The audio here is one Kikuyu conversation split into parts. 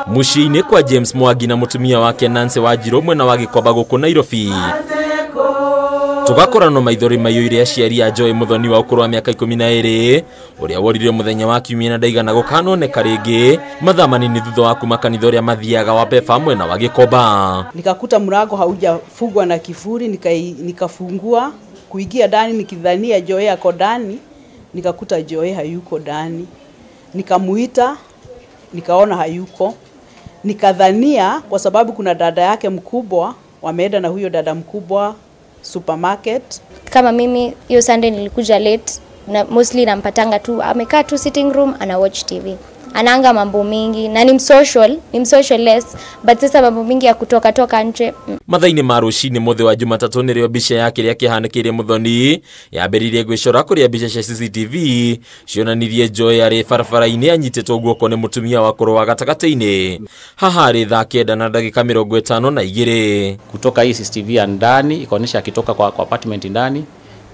Muciĩ-inĩ kwa James Mwangi na mũtumia wake Nancy Wanjiru mwena wa Gĩkomba gũkũ Nairobi. Tugakorano maithori maiyũire aciari a Joy Muthoni wa ũkũrũ wa mĩaka 12 ũrĩa woririo mũthenya wa kiumia na ndaigana gũkanoneka rĩngĩ mathaa manini thutha wa kuma kanitha ũrĩa mathiaga wa Pefa mwena wa Gĩkomba. Nikakuta mlango haujafungwa na kifuri, nikafungua kuingia ndani nikidhania Joy ako ndani, nikakuta Joy hayuko ndani. Nikamuita, nikaona hayuko. Nikadhania kwa sababu kuna dada yake mkubwa, wameenda na huyo dada mkubwa supermarket. Kama mimi hiyo Sunday nilikuja late na mostly nampatanga tu amekaa tu sitting room ana watch TV. Anaanga mambo mingi na ni msocial less, but sasa mambo mingi ya kutoka toka nje. Mathaini ma rũcinĩ mũthĩ wa Jumatatũ nĩrĩo mbica ya kĩrĩa kĩhanĩkĩire Muthoni yambĩrĩirie gwĩcora kũrĩa mbica cia CCTV cionanirie Joy arĩ barabara-inĩ anyitĩtwo guoko nĩ mũtumia wa ũkũrũ wa gatagatĩ-inĩ. Haha arĩ thaa 9:52. Kutoka hii CCTV ya ndani ikaonyesha akitoka kwa apartment ndani,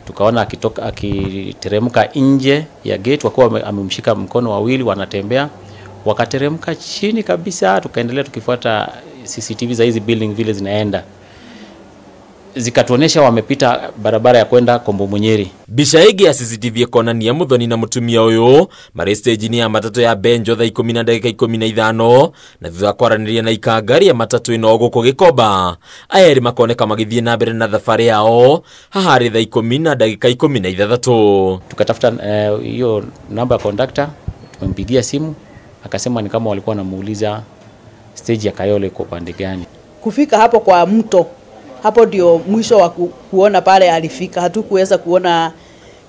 tukaona akitoka akiteremka nje ya gate wakiwa amemshika mkono wawili wanatembea, wakateremka chini kabisa. Tukaendelea tukifuata CCTV za hizi building vile zinaenda, zikatuonesha wamepita barabara ya kwenda Kombo Munyeri. Mbica ĩngĩ ya CCTV ĩkonania Muthoni na mũtumia ũyũ marĩ stage-inĩ ya matatũ ya Benjo thaa 10:15 na thutha wa kwaranĩria na ikanga rĩa matatũ ĩno gũkũ Gĩkomba, aya erĩ makoneka magĩthiĩ na mbere na thabarĩ yao. Haha arĩ thaa 10:16. Tukatafuta hiyo namba ya conductor, tumempigia simu akasema ni kama walikuwa wanamuuliza stage ya Kayole iko pande gani. Kufika hapo kwa mto, hapo ndio mwisho wa kuona pale alifika. Hatukuweza kuona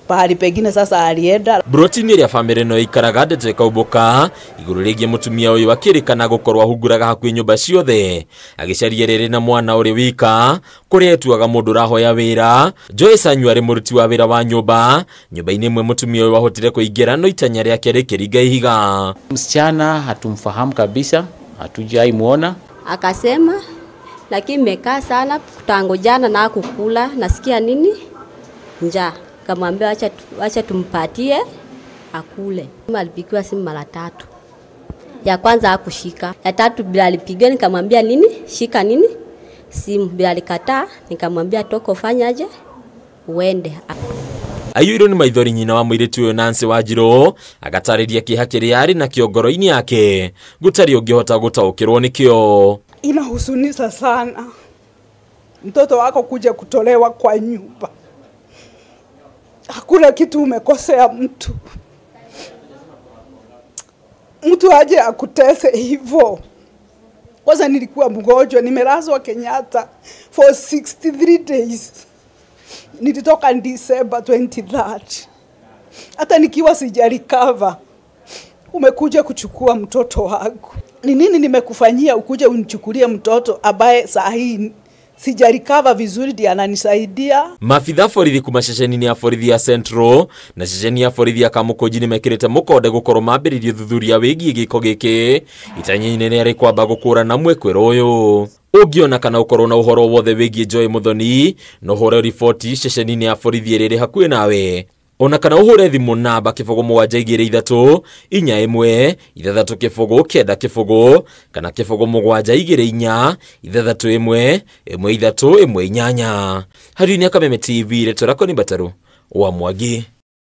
pahali pengine sasa alienda. Brotini ĩrĩa famĩlĩ ĩno ĩikaraga ndeto ĩkaubũka igũrũ rĩgiĩ mũtumia ũyũ akĩrĩkana gũkorwo ahunguraga hakuhĩ nyũmba ciothe agĩcaria rĩrĩ na mwana ũrĩ wika kũrĩa etuaga mũndũ ũrahoya wĩra. Joy Sanyu arĩ mũruti wa wĩra wa nyũmba nyũmba-inĩ ĩmwe mũtumia ũyũ ahotire kũingĩra no itanya rĩake rĩkĩringa ihiga. Msichana hatumfahamu kabisa, hatujai muona. Akasema lakini mekaa sana tangu jana na kukula, nasikia nini njaa. Kamwambia acha tumpatie akule. Alipigiwa simu mara tatu. Ya kwanza hakushika, ya tatu bila alipigiwa nikamwambia nini shika nini simu, bila alikataa nikamwambia toko fanyaje uende. Aiyũirwo nĩ maithori nyina wa mũirĩtu ũyũ Nancy Wanjiru agatarĩria kĩeha kĩrĩa arĩ nakĩo ngoro-inĩ yake gũtarĩ ũngĩhota gũtaũkĩrwo nĩkĩo. Inahuzunisha sana mtoto wako kuja kutolewa kwa nyumba. Hakuna kitu umekosea mtu. Mtu aje akutese hivyo. Kwanza nilikuwa mgonjwa, nimelazwa Kenyatta for 63 days. Nilitoka December 23. Hata nikiwa sijarecover, umekuja kuchukua mtoto wangu. Ni nini nimekufanyia ukuje unichukulie mtoto ambaye saa hii sijarecover vizuri ndiye ananisaidia? Maabitha borithi kuma ceceni-inĩ ya borithi ya Central na ceceni ya borithi ya Kamukunji nĩmekĩrĩte mũkonde gũkorwo mambĩrĩirie ũthuthuria wĩgiĩ gĩko gĩkĩ. Itanya inene rĩ kwamba gũkũrana mwĩkwĩrwo ũyũ. Ũngĩona kana ũkorwo na ũhoro wothe wĩgiĩ Joy Muthoni no ũhũre riboti ceceni-inĩ ya borithi ĩrĩa ĩrĩ hakuhĩ nawe, ona kana ũhũre thimũ namba 0723 41 6 0 9 0 kana 0724 6 1 1 3 1 8. Hariu-inĩ ya Kameme TV, rĩtwa rĩakwa nĩ Mbataru wa Mwangi.